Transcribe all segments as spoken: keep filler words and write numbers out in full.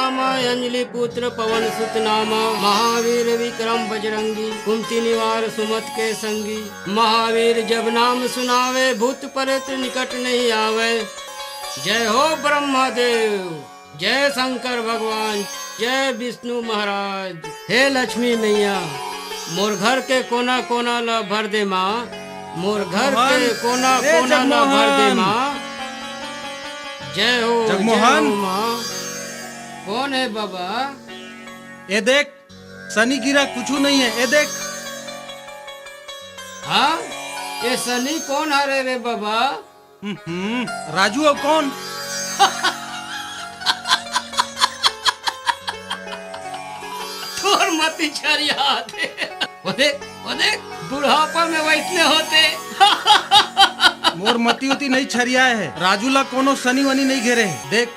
नामा अंजलि पुत्र पवन सुत नामा, महावीर विक्रम बजरंगी, कुमति निवार सुमत के संगी। महावीर जब नाम सुनावे, भूत प्रेत निकट नहीं आवे। जय हो ब्रह्मा देव, जय शंकर भगवान, जय विष्णु महाराज। हे लक्ष्मी मैया, मोर घर के कोना कोना ला भर दे माँ, मोर घर के कोना कोना ला भर दे माँ। जय हो, जय हो माँ। कौन है बाबा? ए देख, शनि गिरा कुछू नहीं है, ए देख। हाँ, ये शनि कौन हरे रे बाबा? हम्म, राजू अउ कौन? तोर मती छरिया आथे। ओ देख, ओ देख, बुढ़ापा में वैसने होथे। मोर मती उती नहीं छरियाए हे। राजू ला कोनो शनि वनि नहीं घेरे हे। देख,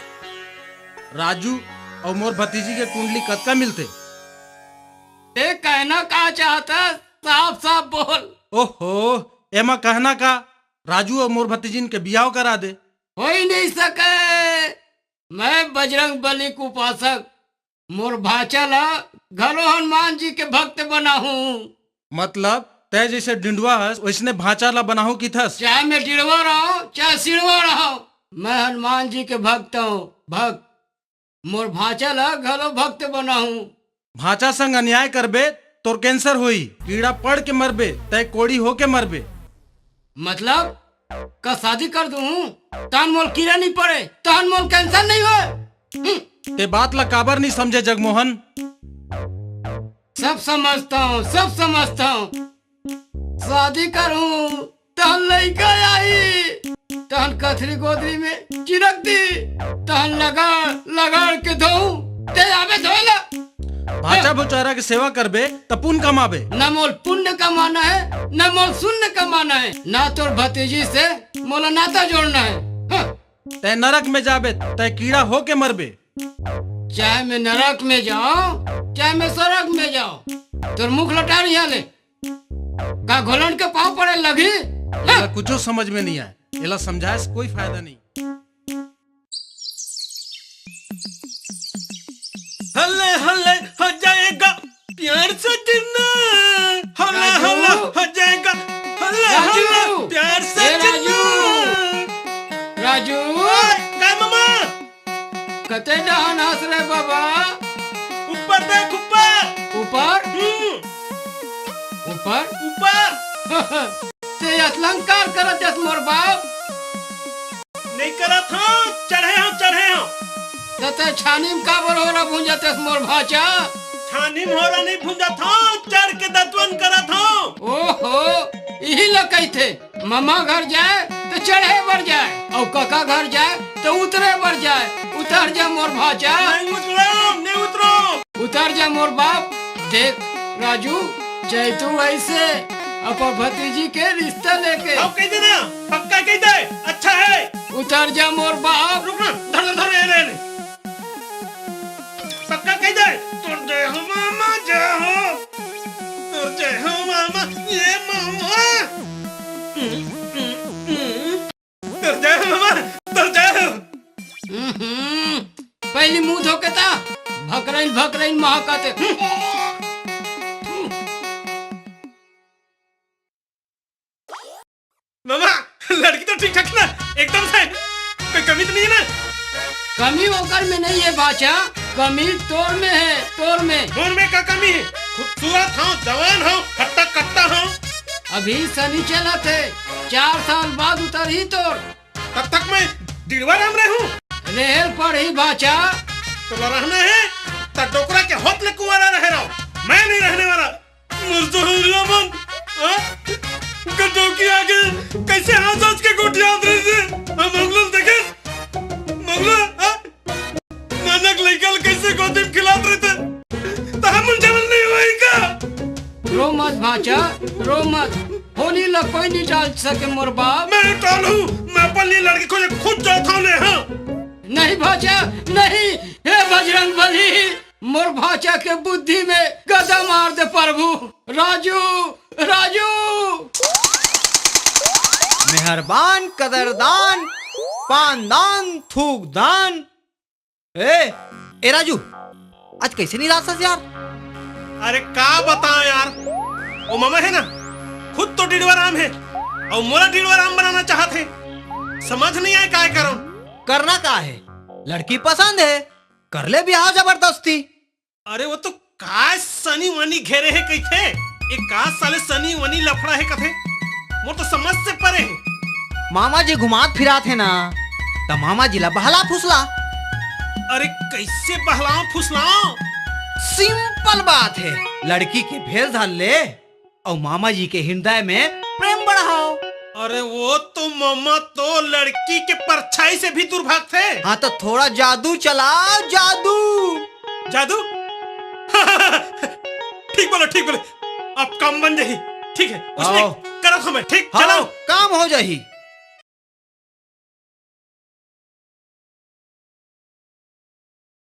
राजू अउ मोर भतीजी के कुंडली कतका मिलथे? ते कहना का चाहत हस? साफ साफ बोल। ओहो, एमा कहना का? राजू अउ मोर भतीजिन के बियाव करा दे। होई नहीं सके। मैं बजरंग बली के उपासक, मोर भांचा ला घलो हनुमान जी के भक्त बनाहूं। मतलब, तै जैसे डिंडवा हस, वैसने भांचा ला बनाहूं किथस? चाहे मैं डिंडवा रहूं, चाहे सिंडवा रहूं, मैं हनुमान जी के भक्त हूं, भक्त। मोर भांचा ला घलो भक्त बनाहूं। भांचा संग अन्याय करबे, तोर कैंसर होई, कीड़ा पड़ के मरबे, तै कोड़ी होके मरबे। मतलब, का शादी कर दूं, तहन मोल कीड़ा नहीं पड़े, तहन मोल कैंसर नहीं होए? हम्म। ते बात ला काबर नहीं समझे जगमोहन? सब समझता हूँ, सब समझता हूँ। शादी करूँ, तहन लइका आई, तहन कथरी गोदरी में चिरक दी, तहन लगाड़ लगाड़ के धोऊं, ते आबे धोए ला। भांचा भुचारा के सेवा करबे, त पुण्य कमाबे। न मोल पुण्य कमाना है, न मोल शून्य कमाना है, ना तोर भतीजी से मोला नाता जोड़ना है। हाँ। तै नरक में जाबे, तै कीड़ा होके मरबे। चाहे मैं नरक में जाऊं, चाहे मैं सरग में जाऊं, तोर मुख लटा रिहा ले। का घोलन के पाँव पड़े लगही? एला कुछो समझ में नहीं आए, एला समझाए से कोई फायदा नहीं। हल्ले हल्ले हो जाएगा प्यार से जीना, हल्ले राजू। हल्ले हो जाएगा, हल्ले राजू। हल्ले प्यार से ए राजू। जीना। राजू। ओए, का मामा? कते डहन हस रे बाबा? ऊपर देख, ऊपर। ऊपर? हम्म। ऊपर? ऊपर। ते असलंकार करत हस मोर बाप। नहीं करत हंव, चढ़े हंव, चढ़े हंव। त ते छानी म काबर होरा भूंजत हस मोर भांचा? छानी म होरा नहीं भूंजत हंव, चढ़ के दतवन करत हंव। ओहो, इही ल कहिथे। ममा घर जाए त चढ़े बर जाए, अउ कका घर जाए त उतरे बर जाए। उतर जा मोर भांचा। नहीं उतरंव, नहीं उतरंव। उतर जा मोर बाप। देख राजू, जैतू ऐसे अपन भतीजी के रिश्ता लेके। अब कहि दे ना, पक्का कहि दे, अच्छा है। उतर जा मोर बाप। रुक ना, धर, धर, धर, ए ले, ए ले। पक्का कहि दे। तोर जय हो मामा, जय हो। तोर जय हो मामा, ए मामा। तोर जय हो मामा, तोर जय हो। हम्म, पहली मुंह धो के ता, भकरैल भकरैल महकत हे। मामा, लड़की तो ठीक ठाक ना, एकदम से, कोई कमी तो नहीं है ना? कमी ओकर में नहीं है भांचा, कमी तोर में है, तोर में। मोर में का कमी है? खूबसूरत हंव, जवान हंव, हट्टा कट्टा हंव। अभी शनि चलत हे, चार साल बाद उतरही तोर। तब तक मैं डिड़वा राम रहूं? रेहे ल पड़ही भांचा। तोला रहना है, त डोकरा के होत ले कुंवारा रहे रहो। मैं नहीं रहने वाला। मोर सहुरिया मन, हाँ? गटोकी आगे कैसे हंस हंस के गोठियात रहिसे? हम मंगला ल देखे? मंगला, हाँ? नानक लइका ल कैसे गोदी म खिलात रहिसे? त हमन जवन नहीं होई का? रो मत भांचा, रो मत। होनी ला कोई नहीं टाल सके मोर बाप। मैं टालूं, मैं अपन लिए लड़की खोजे खुद जात हंव ले, हाँ। नहीं भांचा, नहीं। हे बजरंग बली, मोर भांचा के बुद्धि में गदा मार दे प्रभु। राजू, राजू। मेहरबान, कदरदान, पानदान, थूकदान। ए, ए राजू, आज कइसे निराश हस यार? अरे का बताओं यार, वो मामा हे ना, खुद तो डिड़वा राम हे अउ मोला डिड़वा राम बनाना चाहत हे। समझ नइ आय काय करंव। करना का हे, लड़की पसंद हे, कर ले बिहाव जबरदस्ती। अरे वो तो काय सनी वनी घेरे हे कहिथे, ए का साले सनी वनी लफड़ा हे कथे, मोर तो समझ से परे हे। मामा जी घुमात फिरात हे ना, त मामा जी ला बहला फुसला। अरे कइसे बहलाओं फुसलाओं? Simple बात हे, लड़की के भेस धर ले अउ मामा जी के हिरदय में प्रेम बढ़ाव। अरे वो तो मामा तो लड़की के परछाई से भी दूर भागथे। हाँ त थोड़ा जादू चलाव, जादू। जादू? ठीक बोले, ठीक बोले। अब काम बन जाही। ठीक हे, उसने करत हंव मैं, ठीक? हाँ, चलाव। काम हो जाही।